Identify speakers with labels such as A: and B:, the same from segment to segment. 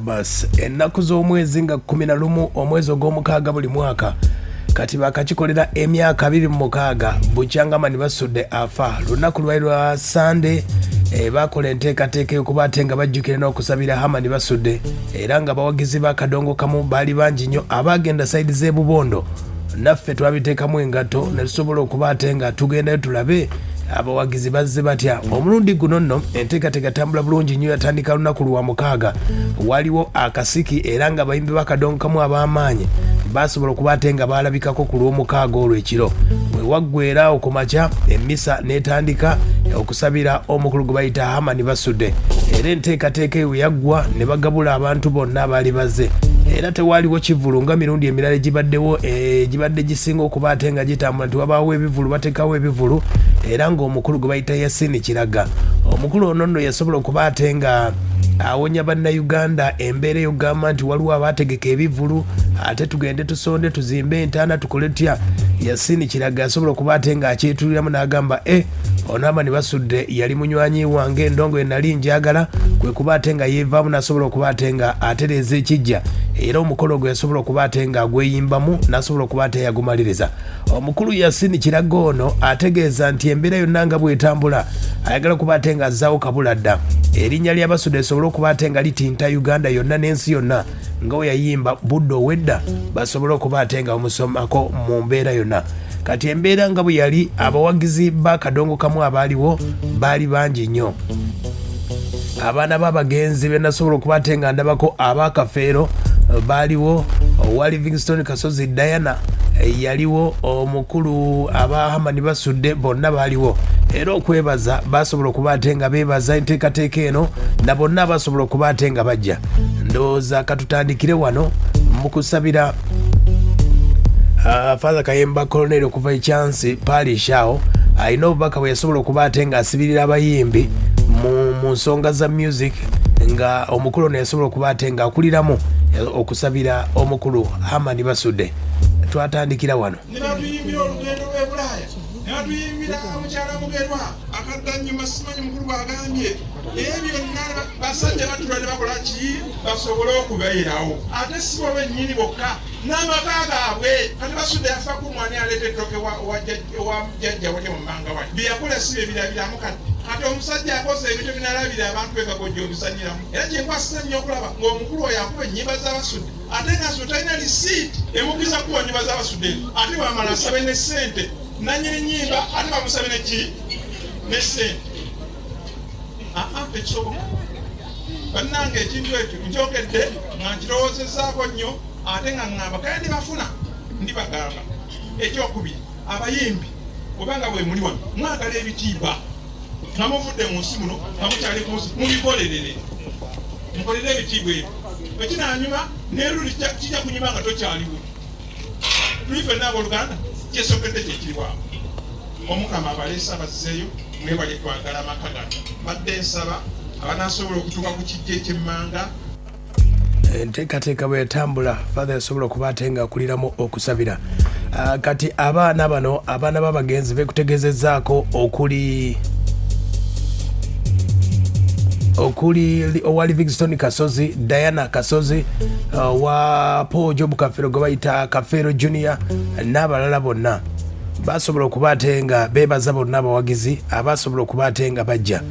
A: Bas ennaku z'omwezi nga 11 omwezi ogw'omukaaga buli mwaka kati bakakikolera emyaka 26 bukyanga Herman Basudde afa. Lunaku lwali lwa Sande, bakola enteekateeka ey'okuba ate nga bajjukira n'okusabira Herman Basudde, era nga abawagizi ba Kadongo Kamu baali bangi nnyo abaagenda side z'e Bubondo. Naffe twabiteekamu engatto ne tusobola okuba ate nga tugendayo tulabe abawagizi bazze batya. Omulundi guno nno enteekateeka tambula bulungi nnyo, yatandika lunaku lwa mukaaga. Waliwo akasiki era nga abayimbi ba Kadongo Kamu ab'amaanyi basobola okuba ate nga baalabikako ku lw'omukaaga olwo ekiro. We waggwera awo ku makya emmisa n'etandika okusabira omukulu gwe bayita Herman Basudde, era enteekateeka eyo yaggwa ne bagabula abantu bonna abaali bazze, era tewaaliwo kivvulu nga mirundi emirala egibaddewo egibadde gisinga okuba ate nga gitambula nti wabaawo ebivvulu, bateekawo ebivvulu. Era ng'omukulu gwe bayita Yasini Kiraga, omukulu ono nno yasobola okuba ate nga awonya bannayuganda embeera ey'okugamba nti waliwo abaategeka ebivvulu ate tugende tusonde tuzimbe entaana tukole tutya. Yasini Kiraga yasobola okuba ate nga akyetuliramu n'agamba ono Herman Basudde yali munywanyi wange, endongo ye nali njagala, kwe kuba ate nga yeevaamu n'asobola okuba ate nga atereeza ekijja, era omukolo gwe yasobola okuba ate nga agweyimbamu n'asobola okuba ate yagumaliriza. Omukulu Yasini Kiraga ono ategeeza nti embeera yonna nga bw'etambula ayagala kuba ate nga azzaawo kabula dda erinnya lya Basudde lisobole okuba ate nga litinta Uganda yonna n'ensi yonna nga we yayimba Budde ow'edda, basobole okuba ate nga bamusomako mu mbeera yonna. Kati embeera nga bwe yali, abawagizi ba Kadongo Kamu abaaliwo baali bangi nnyo. Abaana b'abagenzi be nasobola okuba ate nga ndabako, ab'Akafeero baaliwo, owa Livingstone Kasozi Diana yaliwo, omukulu aba Herman Basudde bonna baaliwo, era okwebaza basobola okuba ate nga beebaza enteekateeka eno na bonna abasobola okuba ate nga bajja. Ndowooza katutandikire wano mu kusabira Father Kayemba Colonel okuva e Kyansi Parish awo alina obubaka bwe yasobola okuba ate ng'asibirira abayimbi mu nsonga za music, nga omukulu ono yasobola okuba ate ng'akuliramu okusabira omukulu Herman Basudde. Twatandikira wano.
B: Ne batuyimbira olugendo lw'e Bulaaya, ne batuyimbira mukyala Mugerwa akadda nnyuma, simanyi mukulu bw'agambye ebyo byonna. Basajja batula ne bakola ki basobole okubeerawo, ate si bo bennyini bokka, n'amaka gaabwe. Kati Basudde yafa ku mwani aleeta ettooke wa jjajja wali omumanga wali bye yakola si bye birabiramu. Kati omusajja akoze ebintu ebinalabira abantu bekagojja obisanyiramu, era kyenkwasiza nnyo okulaba ng'omukulu oyo akuba ennyimba z'Abasudde ate nga so talina lisiiti emukiriza kukuba nnyimba z'Abasudde ezo, ate bwamala asabe ne ssente nannyini nnyimba, ate bamusabe ne ki ne ssente. Aa, tekisoboka bannange. Ekintu ekyo nkyogedde nga nkirowoozezaako nnyo, ate nga ŋŋamba kale ndibafuna ndibagamba. Ekyokubiri, abayimbi obanga bwe muli wano mwagala ebitiibwa nga muvudde mu nsi muno, nga mukyali ku nsi mubikolerere, mukolere ebitiibwa ebyo. Ekinanyuma neruli kijja kunyuma nga tokyaliwo. Tuli ffenna abooluganda, kyesokedde kyekiriwawo. Omukama abaleese abazzeeyo, mwebale kwagala amaka gano. Mbadde nsaba abanaasobola okutuuka ku kijja eky'emmanga.
A: Enteekateeka bwe yatambula, Father yasobola okuba ate nga akuliramu okusabira. Kati abaana bano, abaana b'abagenzi bekutegeezezzaako okuli owa Livingstone Kasozi, Diana Kasozi, owa Paul Job Kafeero gwe bayita Kafeero Junior n'abalala bonna basobola okuba ate nga beebaza bonna abawagizi abasobola okuba ate nga bajja.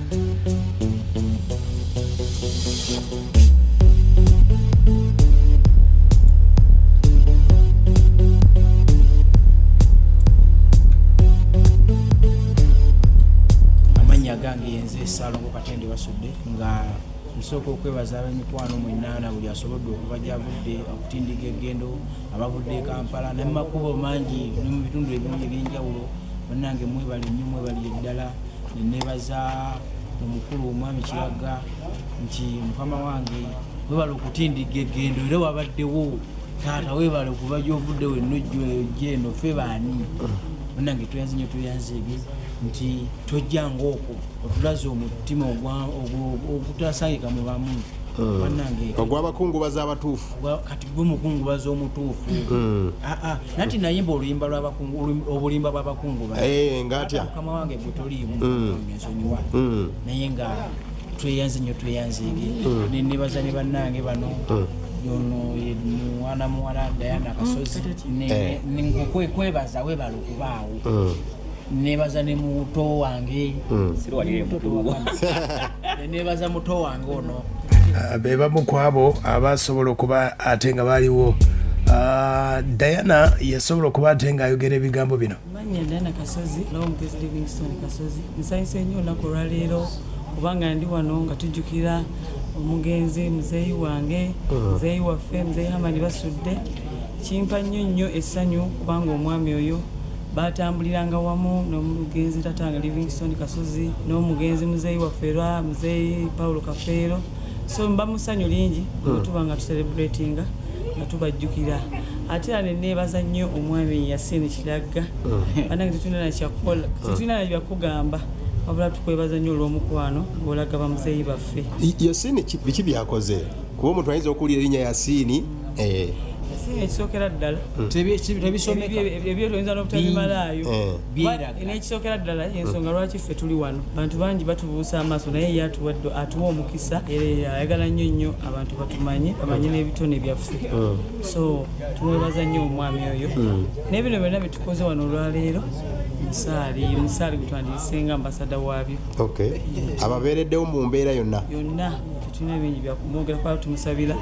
C: Amannya gange yenze Ssalongo Katende Basudde, nga nsooka okwebaza ab'emikwano mwenna na buli asobodde okuva gy'avudde okutindiga eggendo, abavudde e Kampala ne mu makubo mangi ne mu bitundu ebimu eby'enjawulo. Bannange mwebale nnyo, mwebalire ddala. Ne neebaza omukulu omwami Kiraga nti mukama wange webale okutindiga eggendo, era wabaddewo taata, webale okuva gy'ovudde wenna ojja eno. Ffe baani bannange, tweyanze nnyo, tweyanzeege nti tojja ng'okwo otulaze omutima ogutasangika mu bamu. Bannange
D: ogw'abakungubazi abatuufu.
C: Kati gwe mukungubazi omutuufu. Nanti nayimba oluyimba obulimba bw'abakungubazi.
D: Ng'atya?
C: Mukama wange gwe toliimu, ensonyiwa, naye nga Tweyanze nnyo, tweyanzeege. Nenebaza ne bannange bano. Yono ye mwana muwala Diana Kasozi. Nkwebaza, webala okubaawo. Nebaza ne muto wange.
D: Sirwalire mukulu.
C: Nebaza muto wange ono.
A: Be bamu ku abo abasobola okuba ate nga baliwo. Diana yasobola okuba ate ng'ayogera ebigambo bino.
E: Mannya Diana Kasozi, n'omugezi Livingstone Kasozi. Nsanyuse nnyo olunaku olwaleero kubanga ndi wano nga tujjukira omugenzi muzeeyi wange, muzeeyi waffe, muzeeyi Hamani Basudde. Kimpa nnyo nnyo essanyu kubanga omwami oyo batambuliranga wamu n'omugenzi tatange Livingstone Kasozi n'omugenzi muzeeyi waffe era muzeeyi Paulo Kafeero. So mba mu ssanyu lingi bwe tuba nga tucelebratinga nga tubajjukira. Ate era ne neebaza nnyo omwami Yasin Kiragga. Bannange, tetulina na kyakukola, tetulina na byakugamba, wabula tukwebaza nnyo olw'omukwano ng'olaga bamuzeeyi baffe.
F: Yasini biki byakoze? Kuba omuntu ayinza okuwulira erinnya Yasini.
E: Yasin, ekisookera ddala,
C: Tebisomeka.
E: Ebyo toyinza n'obutabimalaayo.
C: Byeraga.
E: N'ekisookera ddala, ensonga lwaki ffe tuli wano, bantu bangi batubuusa amaaso, naye ye atuwadde, atuwa omukisa, era ayagala nnyo nnyo abantu batumanye, bamanye n'ebitone byaffe. So tumwebaza nnyo omwami oyo. N'ebino byonna byetukoze wano olwaleero, musaali musaali gwe twandiyise nga ambasada waabyo.
F: Okay, ababeereddewo mu mbeera yonna.
E: Yonna. Tetulina bingi byakumwogera kuba tumusabira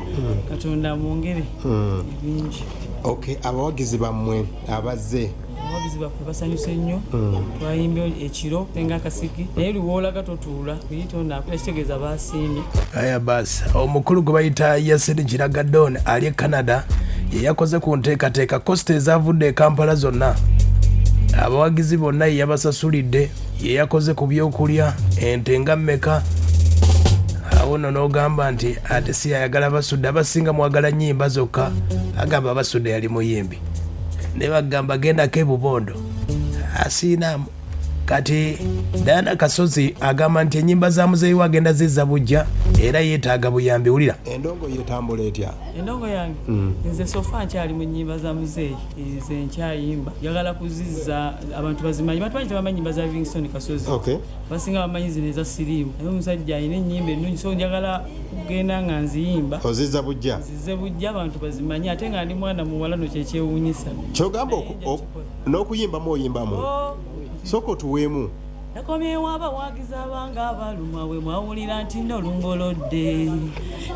E: Katonda amwongere ebingi.
F: Okay, abawagizi bammwe abazze?
E: Abawagizi baffe basanyuse nnyo. Twayimbye ekiro nga akasiki, naye liwoolaga totuula kuyita kitegeeza basiimye.
A: Aya basi, omukulu gwe bayita Yasin Kiraga Don ali e Canada ye yakoze ku nteekateeka. Cost ezavudde e Kampala zonna, abawagizi bonna ye yabasasulidde, ye yakoze ku byokulya, ente nga mmeka awo nno. N'ogamba nti ate si yayagala Basudde, abasinga mwagala nnyimba zokka. Agamba Basudde yali muyimbi, ne bagamba gendako ebubondo asiinaamu. Kati Diana Kasozi agamba nti ennyimba za muzeeyi we agenda zizza bujja, era yeetaaga buyambi. Wulira.
F: Endongo yetambula etya?
E: Endongo yange, nze so far nkyali mu nnyimba za muzeeyi, nze nkyayimba. Njagala kuzizza abantu bazimanyi. Bantu bangi tebamanyi nyimba za Livingstone Kasozi. Basinga bamanyi zino eza siriimu, naye omusajja alina ennyimba ennungi, so njagala kugenda nga nziyimba.
F: Ozizza bujja.
E: Nzize bujja abantu bazimanye, ate nga ndi mwana muwala no kyekyewuunyisa.
F: Kyogamba n'okuyimbamu oyimbamu?
E: Oh.
F: Sooka otuweemu.
E: Nakomyewo abawagizi abange abalumwa bwe mwawulira nti nolungolodde,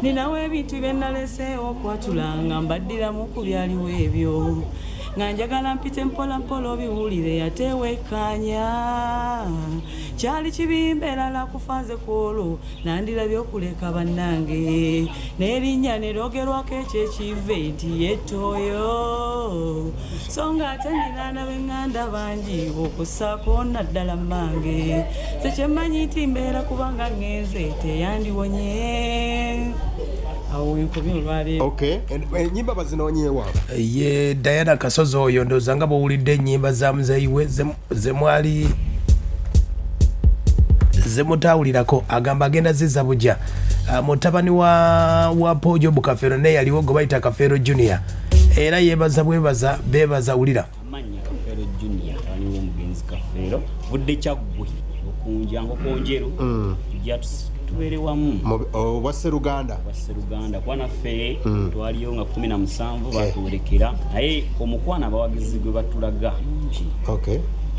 E: ninawo ebintu bye naleseewo okwatula nga mbaddiramu ku byaliwo ebyo, nga njagala mpite mpola mpola obiwulire ate weekkaanya. Kyali kibimba erala kufa nze ku olwo nandirabye okuleka bannange n'erinnya ne lyogerwako ekyo ekive nti yettooyo, so nga ate ninaana b'eŋŋanda bangi okussaako naddala mmange. Nze kyemmanyi nti mbeera kubanga ŋŋenze teyandiwonye. Awo wenkomye olwaleero.
F: Okay, ennyimba bazinoonyeewa?
A: Ye Diana Kasozi oyo. Ndowooza nga bwowulidde ennyimba za muzeeyi we zemwali zemutawulirako, agamba agenda zizza bujja. Mutabani wa Paul Job Kafeero naye yaliwo, gwe bayita Kafeero Junior, era yeebaza bwebaza beebaza. Wulira.
D: Amannya Kafeero Junior, waliwo omugenzi Kafeero budde Kyaggwe okunja Nkokonjeru, tujja tubeere wamu.
F: Obwa Sseruganda.
D: Obwa Sseruganda, kuba naffe twaliyo nga 17 batuwerekera, naye omukwano abawagizi gwe batulaga mungi.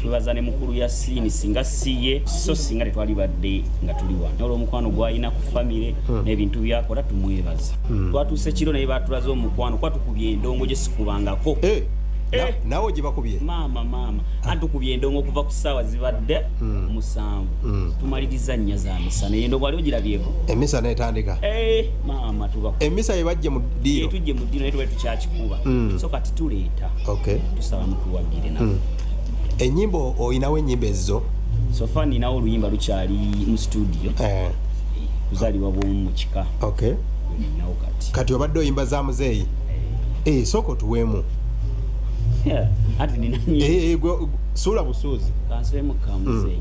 D: Twebaza ne mukulu Yasiini, singa siye so singa tetwali badde nga tuli wano. Olw'omukwano gwalina ku famire n'ebintu byakola, tumwebaza. Twatuuse kiro, naye batulaze omukwano kuba tukubye endongo gye sikubangako.
F: Eh,
D: Eh.
F: Naawe gye bakubye?
D: Maama, maama, antukubye endongo okuva ku ssaawa zibadde 7, tumaliriza 4 za misana. Endongo wali ogirabyeko?
F: Emisa netandika.
D: Eh, maama, tuba
F: Emisa yebajje mu ddiiro.
D: Tujje mu ddiiro, naye tubadde tukyakikuba, so kati tuleeta. Tusaba mutuwagire naffe.
F: Ennyimba, oyinawo ennyimba ezizo?
D: So far ninawo oluyimba lukyali mu studio. Kuzaalibwa bwomu mu kika. Ninawo kati.
F: Kati obadde oyimba za muzeeyi. Sooka otuweemu.
D: Ati nina.
F: Gwe, suula busuuzi.
D: Kanswemu kamuzeeyi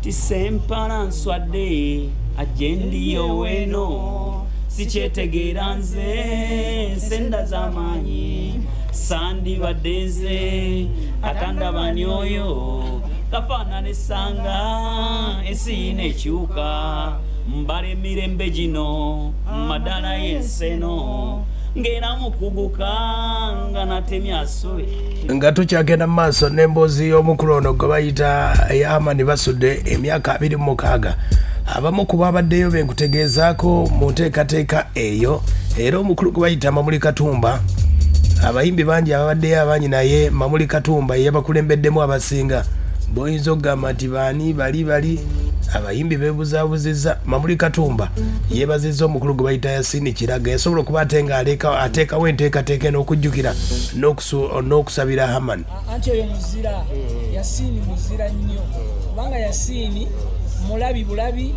D: ti sempala nswadde ajje ndiyo weno sikyetegeera nze nsenda z'amaanyi sandibadde nze atandabani oyo kafaanana essanga ensi yina ekyuka. Mbala emirembe gino madala y'enseno ngera mukuguka nga natemya asobe.
A: Nga tukyagenda mu maaso n'emboozi y'omukulu ono gwe bayita Herman Basudde, emyaka 26. Abamu ku babaddeyo be nkutegeezaako mu nteekateeka eyo, era omukulu gwe bayita Mamuli Katumba. Abayimbi bangi ababaddeyo abangi, naye Mamuli Katumba ye yabakulembeddemu abasinga. Bw'oyinza okugamba nti baani bali bali abayimbi beebuzaabuzizza. Mamuli Katumba yeebazizza omukulu gwe bayita Yasini Kiraga, yasobola okuba ate nga ateekawo enteekateeka eno okujjukira n'okusabira Herman.
G: Anti oyo muzira, Yasini muzira nnyo, kubanga Yasini mulabi bulabi,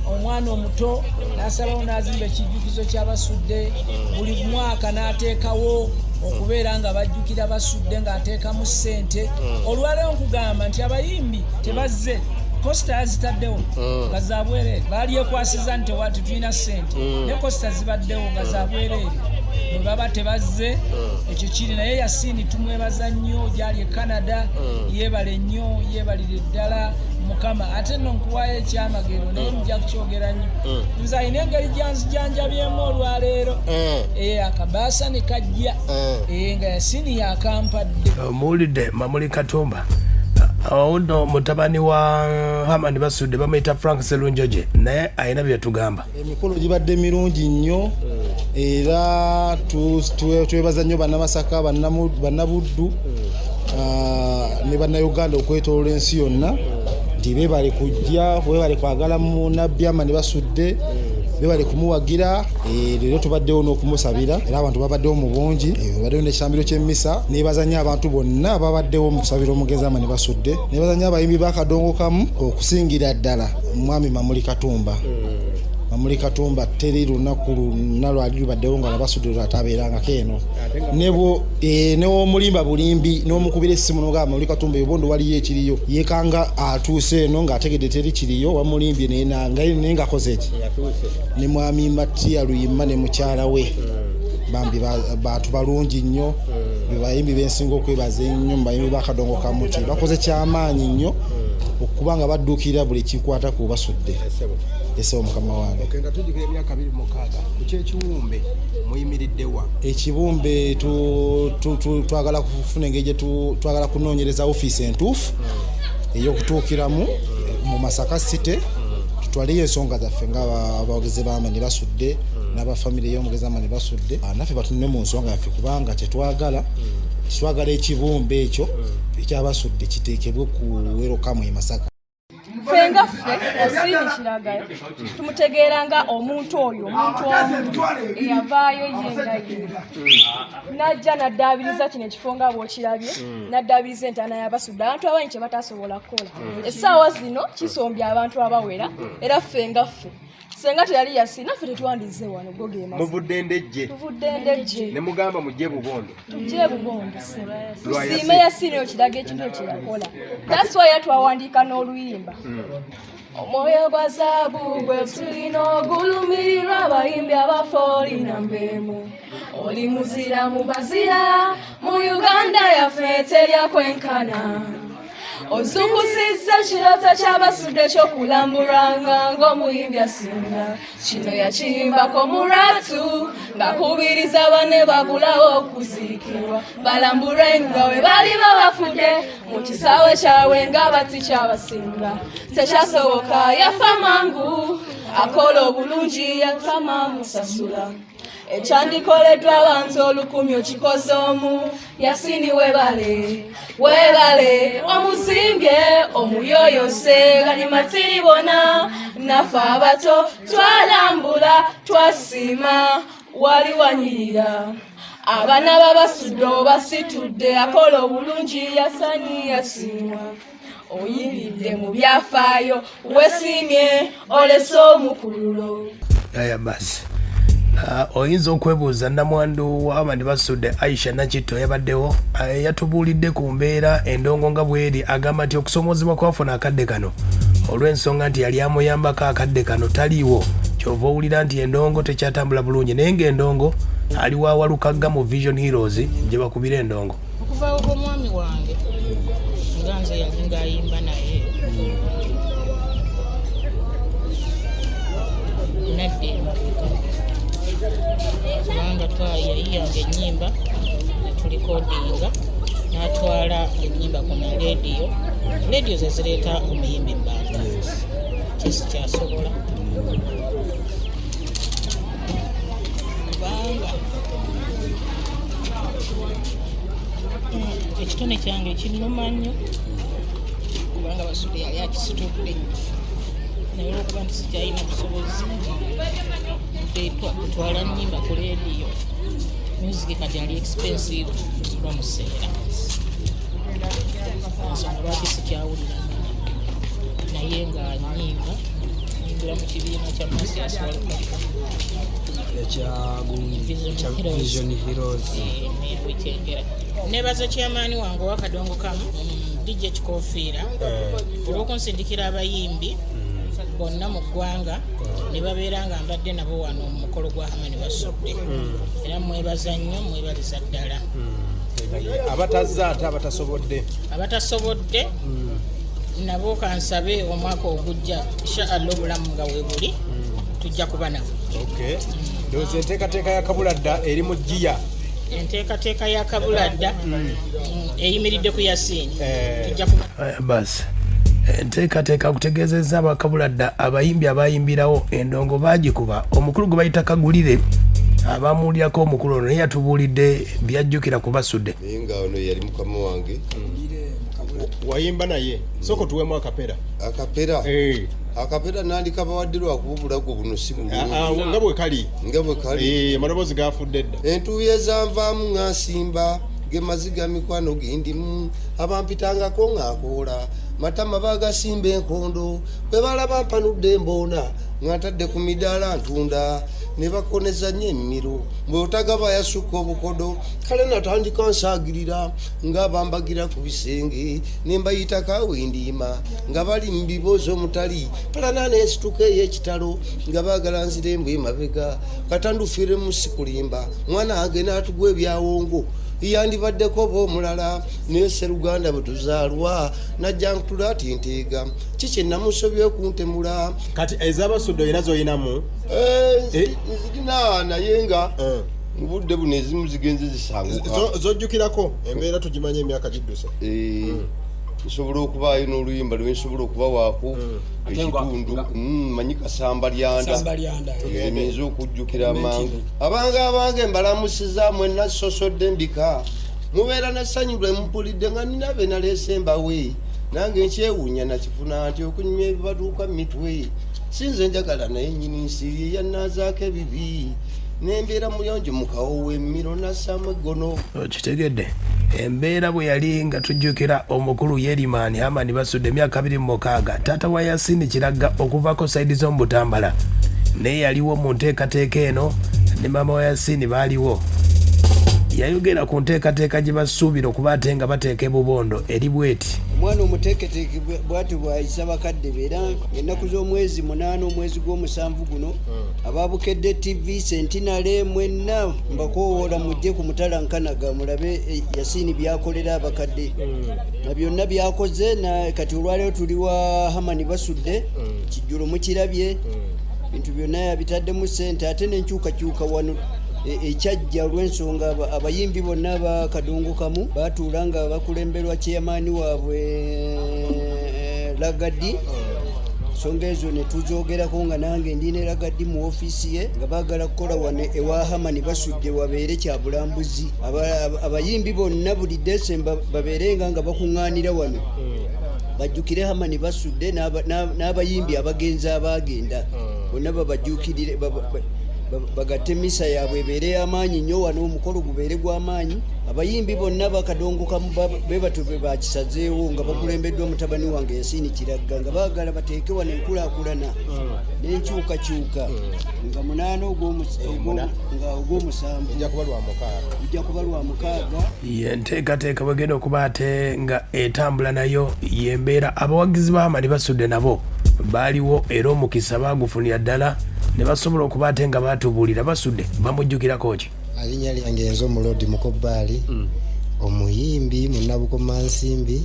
G: omwana omuto n'asalawo n'azimba ekijjukizo ky'Abasudde buli mwaka, n'ateekawo okubeera nga bajjukira Basudde ng'ateekamu ssente. Olwaleero nkugamba nti abayimbi tebazze, coaster yazitaddewo nga za bwereere, baalyekwasiza nti tetulina ssente, ne coaster zibaddewo nga za bwereere. Bwe baba tebazze ekyo kiri, naye Yasini tumwebaza nnyo gyali e Canada, yeebale nnyo, yeebalire ddala Mukama. Ate nno nkuwaayo ekyamagero, naye mujja kukyogera nnyo. Nze alina engeri gyanzijanjabyemu olwaleero, akabaasa ne kajja nga Yasini yakampadde.
A: Muwulidde Mamuli Katumba. Nno mutabani wa Herman Basudde bamuyita Frank Serunjoje, naye alina byetugamba.
H: Emikolo gibadde mirungi nnyo, era twebaza nnyo Bannamasaka, Bannabuddu ne Bannayuganda okwetoloola ensi yonna nti beebale kujja, beebale kwagala Munabbi Herman Basudde, beebale kumuwagira. Leero tubaddewo n'okumusabira, era abantu babaddewo mu bungi, babaddewo n'ekitambiro ky'emmisa. Neebaza nnyo abantu bonna babaddewo mu kusabira omugenzi Herman Basudde. Neebaza nnyo abayimbi b'akadongo kamu, okusingira ddala mwami Mamuli Katumba. Mamuli Katumba teri lunaku lwonna lwali lubaddewo nga Labasudde lwatabeerangako eno, newomulimba bulimbi n'omukubira essimu nogamba Mamuli Katumba ebondo waliyo ekiriyo, yekanga atuuse eno ng'ategedde teri kiriyo, wamulimbye naye ng'akoze eki. Ne mwami Matiya Luyima ne mukyala we, bambi bantu balungi nnyo, be bayimbi bensinga okwebaza ennyo mu bayimbi b'akadongo kamuti. Bakoze kyamaanyi nnyo okuba nga badduukirira buli kikwata ku Basudde. Esewo mukama wange.
F: Nga tujjukira emyaka 26, ku kyekiwumbe muyimiriddewa?
H: Ekibumbe twagala kufuna engeri twagala kunoonyereza ofiisi entuufu ey'okutuukiramu mu Masaka City, tutwaleyo ensonga zaffe nga abawagizi b'Herman Basudde n'abafamire y'omugezi Herman Basudde, naffe batunule mu nsonga yaffe, kubanga kyetwagala, tetwagala ekibumbe ekyo ekyabasudde kiteekebwe ku werokamu e Masaka.
I: Ffe nga ffe, Yasini Kiragala tumutegeera nga omuntu oyo, omuntu omu eyavaayo ye nga ye najja n'addaabiriza kino ekifo nga bw'okirabye, n'addaabiriza entaana y'Abasudde, abantu abangi kye batasobola kukola. Essaawa zino kisombya abantu abawera, era ffe nga ffe, senga teyali Yasini, naffe tetwandize wano. Go ge mazima.
F: Muvudde Ndejje?
I: Tuvudde Ndejje.
F: Ne mugamba mujje Bubondo?
I: Tujje Bubondo tusiime Yasini okiraga ekintu ekyo yakola. That's why era twawandiika n'oluyimba, omwoyo gwa zaabu gwe tulina ogulumirirwa abayimbi abafa, olina mbeemu, oli muzira mu bazira mu Uganda yaffe, terya kwenkana. Ozukusizza ekirooto ky'Abasudde ekyokulambulanga ng'omuyimbi asinga. Kino yakiyimbako mulatu ng'akubiriza banne bagulawo okuziikirwa balambulwe nga we bali babafudde mu kisaawe kyabwe nga bati kyabasinga. Tekyasoboka, yafa mangu. Akola obulungi yakama musasula. Ekyandikoleddwa abantu 1000 okikoze omu. Yasini webale, webale, omuzimbye omuyoyose galimatiribona. Nafe abato twalambula, twasiima, wali wanyirira. Abaana babasudde obasitudde. Akola obulungi yasani yasiimwa. Oyingidde mu byafaayo, wesiimye, olese omukululo.
A: Aya basi. Oyinza okwebuuza namwandu w'Herman Basudde Aisha Nakitto yabaddewo, yatubuulidde ku mbeera endongo nga bweri. Agamba nti okusomoozebwa kwafuna akadde kano olw'ensonga nti yali amuyambako akadde kano taliiwo, kyova owulira nti endongo tekyatambula bulungi, naye ng'endongo ali wa Walukagga mu Vision Heroes gye bakubira endongo.
J: Okuvaawo kw'omwami wange, nga nze yali ng'ayimba naye. Nadda emabega kubanga twayayiyanga ennyimba netulikodinga, n'atwala ennyimba ku leediyo. Leediyo ze zireeta omuyimbi mu bantu, kisikyasobola kubanga ekitone kyange kinnuma nnyo, kubanga Basudde yali akisitudde, naye olwokuba nti sikyalina busobozi kutwala nnyimba ku leediyo, music kati ali expensive, bamuseera, ensonga lwaki sikyawulira. Naye nga nyimba, nyimbira mu kibiina kya Masias Walukagga.
K: Ekya Vision Heroes.
J: Neyawekyengera. Nebaza chairman wange owakadongo kamu, DJ Kikofiira, olw'okunsindikira abayimbi bonna mu ggwanga ne babeera nga mbadde nabo wano mu mukolo gwa Hamani Basudde. Era mwebaza nnyo, mwebaliza ddala.
F: Abatazze ate abatasobodde?
J: Abatasobodde nabo kansabe omwaka ogujja, inshallah, obulamu nga weebuli, tujja kuba nabo.
F: Okay, ndowooza enteekateeka ya Kabuladda eri mu ggiya.
J: Enteekateeka ya Kabuladda eyimiridde ku Yasiini. Tujja kuba
A: Basi enteekateeka kutegeezezza abakabuladda, abayimbi abayimbirawo endongo baagikuba. Omukulu gwe bayita Kagulire, abamuwulirako omukulu ono naye yatubuulidde byajjukira ku Basudde.
L: Naye nga ono yali mukama wange.
F: Wayimba naye, sooka otuweemu akapera.
L: Akapera? Akapera nandika bawadde lwakuba obulago buno si bulungi.
F: Ah, ah, nga bwe kali.
L: Nga bwe kali.
F: Amaloboozi gafudde dda.
L: Entuuyo ezanvaamu nga nsimba ge maziga, mikwano gendimu abampitangako nga nkoola matama bagasimba enkondo, bwe balaba mpanudde emboona nga ntadde ku midaala ntunda ne bakoneza nnyo emmiro bwe otagaba yasukka obukodo. Kale natandika nsaagirira nga bambagira ku bisenge ne mbayitako awendiima nga bali mu biboozi omutali palana nesituka ey'ekitalo nga baagala nzirembu emabega katandufiiremu sikulimba mwana wange n'atugwa ebyawongo yandibaddeko oba omulala, naye seruganda bwe tuzaalwa najja nkutula ati nteega kiki namusobye okuntemula.
F: Kati ez'Abasudde olina zoyinamu?
L: Nzirina, naye nga mu budde buno ezimu zigenze zisanguka.
F: Zojjukirako, embeera tugimanye, emyaka gidduse.
L: Nsobola okubaayo n'oluyimba lwe nsobola okubawaako ekitundu. Manyi Kasamba Lyanda.
K: Kasamba Lyanda.
L: Nnyinza okujjukira mangu. Abange abange, mbalamusiza mwenna, sosodde mbika mubeera nessanyu lwe mpulidde nga nina be naleese mbawe. Nange nkyewuunya nakifuna nti okunyumya ebibatuuka mu mitwe sinze njagala, naye nnyini nsi ye yannaazaako ebibi nembeera muyonjo mu kawowo emmiro nassaamu eggono.
A: Okitegedde embeera bwe yali nga tujjukira omukulu Yerimaani Hamani Basudde, emyaka 26, taata wa Yasini Kiragga okuvaako side z'omu Butambala, naye yaliwo mu nteekateeka eno ne maama wa Yasini baaliwo. Yayogera ku nteekateeka gye basuubira okuba ate nga bateeka ebubondo eri bweti.
M: Omwana omuteeketeeke bw'atyo bw'ayisa bakadde be. Era ennaku z'omwezi 8 omwezi gw'omusanvu guno, ababukedde TV Centenary mwenna mbakoowoola mujje ku mutala Nkanaga mulabe Yasiini byakolera abakadde na byonna byakoze. Na kati olwaleero tuli wa Hamani Basudde, kijjulo mukirabye, bintu byonna yabitaddemu ssente, ate n'enkyukakyuka wano ekyajja olw'ensonga abayimbi bonna bakadongo kamu batuula nga bakulemberwa chairman waabwe Lagadi. Ensonga ezo ne tuzogerako nga nange ndi ne Lagadi mu ofiisi ye, nga baagala kukola wano ewa Hamani Basudde wabeere kya bulambuzi. Abayimbi bonna buli Desemba babeerenga nga bakuŋŋaanira wano bajjukire Hamani Basudde n'abayimbi abagenzi abaagenda bonna babajjukirire, bagatte misa yaabwe ebeere y'amaanyi nnyo wano, omukolo gubeere gw'amaanyi. Abayimbi bonna bakadongokamu be batyo be bakisazeewo nga bakulembeddwa mutabani wange Yasiini Kiragga, nga baagala bateeke wano enkulaakulana n'enkyukakyuka nga 8 nga ogw'omusanvu.
F: Ejja kuba lwa mukaaga.
M: Ejja kuba lwa mukaaga.
A: Ye nteekateeka bwegenda okuba ate nga etambula nayo yembeera. Abawagizi ba Hamani Basudde nabo baaliwo era omukisa baagufunira ddala ne basobola okuba ate nga batubuulira Basudde bamujjukirako ki.
N: Alinnya lyange nze Omulodi Mukobaali. Omuyimbi Munnabukomansimbi,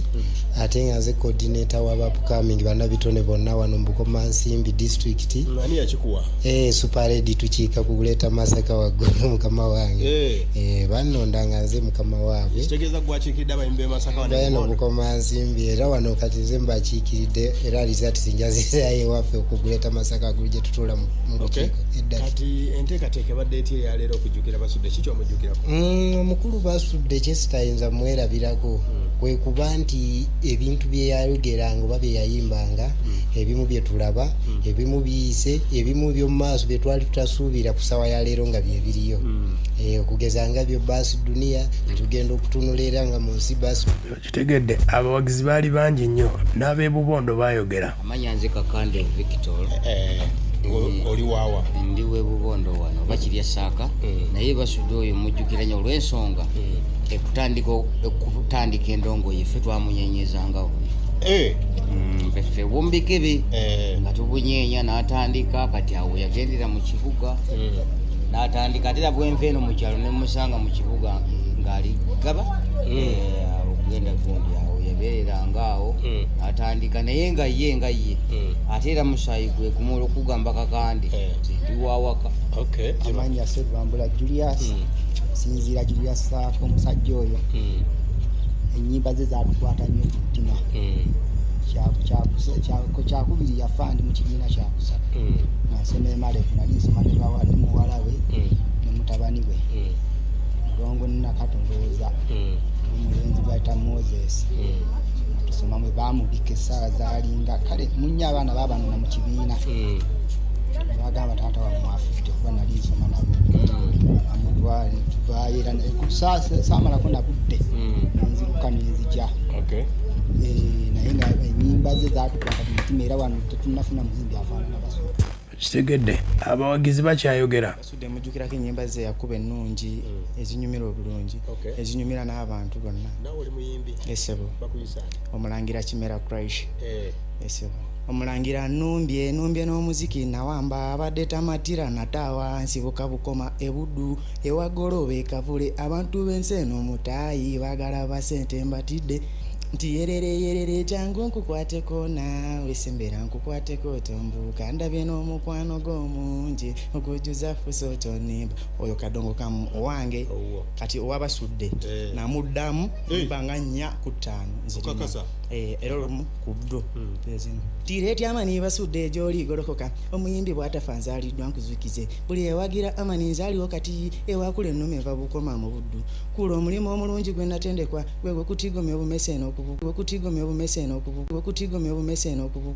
N: ate nga nze coordinator wa upcoming bannabitone bonna wano mu Bukomansimbi district.
F: Ani yakikuwa?
N: Super Lady, tukiika kuguleeta Masaka waggulu, mukama wange. Bannonda nga nze mukama waabwe.
F: Kitegeeza gwakiikiridde abayimbi b'e Masaka wano e
N: Bano
F: Bukondo?
N: Bukomansimbi, era wano kati nze mbakiikiridde, era results njazizayo ewaffe okuguleeta Masaka waggulu gye tutuula mu lukiiko eddaki.
F: Kati enteekateeka ebadde etya eyaleero okujjukira Basudde? Ki kyomujjukirako?
N: Omukulu Basudde kyesitayinza mwerabirako kwe kuba nti ebintu bye yayogeranga oba bye yayimbanga, ebimu bye tulaba, ebimu biyise, ebimu by'omu maaso bye twali tutasuubira ku ssaawa ya leero nga bye biriyo. Okugeza nga byo Baasi Duniya, netugenda okutunula era nga mu nsi Baasi
A: Kitegedde, abawagizi baali bangi nnyo n'ab'ebubondo baayogera.
O: Amanya nze Kakande Victor.
F: Oli waawa?
O: Ndi webubondo wano bakirya saaka, naye Basudde oyo mujjukira nnyo olw'ensonga ekutandika endongo yeffe twamunyenyezangawo ffe bumbikebe nga tubunyeenya n'atandika. Kati awo yagendera mu kibuga n'atandika, ate era bwenva eno mu kyalo nemusanga mu kibuga ng'ali gaba. Okugenda gundi awo yabeereranga awo n'atandika, naye nga ye ate era musaayi gwe gumu olwokugamba Kakande nze ndi wawaka.
P: Amannya Serwambula Julius, sinziira Julius Saako. Omusajja oyo ennyimba ze zatukwata nnyo ku mutima. Kyakubiri yafa ndi mu kibiina kyakusatu nga nsoma emalevu, nali nsoma ne muwala we ne mutabani we Mulongo Nakato, ndowooza n'omulenzi bayita Moses, nga tusoma mwe bamubika. Essaawa zaalinga kale munye abaana babanona mu kibiina, bagamba taata wammwe afudde, kuba nali nsoma nabo. Amutwale tuvaayo era saamalako nabudde nenzirukka nenzija. Naye nga ennyimba ze zaatukwata ku mutima, era wano tetunnafuna muyimbi afaanana Basudde.
A: Kitegedde, abawagizi bakyayogera.
Q: Basudde mujjukirako ennyimba ze yakuba ennungi, ezinyumira obulungi, ezinyumira n'abantu bonna.
F: Naawe oli muyimbi?
Q: Esebo.
F: Bakuyisa ani?
Q: Omulangira Kimera Crash. Esebo. Omulangira numbye numbye n'omuziki nawamba, abadde tamatira nataawa, nsibuka Bukoma ebuddu ewagolobe ekavule. Abantu b'ensi eno mutaayi baagala basente, mbatidde nti yerere yerere, jangu nkukwateko naawe sembera nkukwateko tombuuka, ndabye n'omukwano gw'omungi ogujjuza fuso tonimba. Oyo kadongo kamu owange. Kati owabasudde namuddamu mpanga 4 ku 5 nzirina.
F: Okakasa?
Q: Era olumu ku ddo zino tireeti Amani Basudde gy'oli golokoka, omuyimbi bw'atafa nzaaliddwa nkuzukize, buli ewagira Amani nzaaliwo kati ewakula ennume eva Bukoma mu Buddu kula omulimu omulungi gwe natendekwa gwe gwekutigomya obumese n'okubu gwekutigomya obumese n'okubu gwekutigomya obumese n'okubu.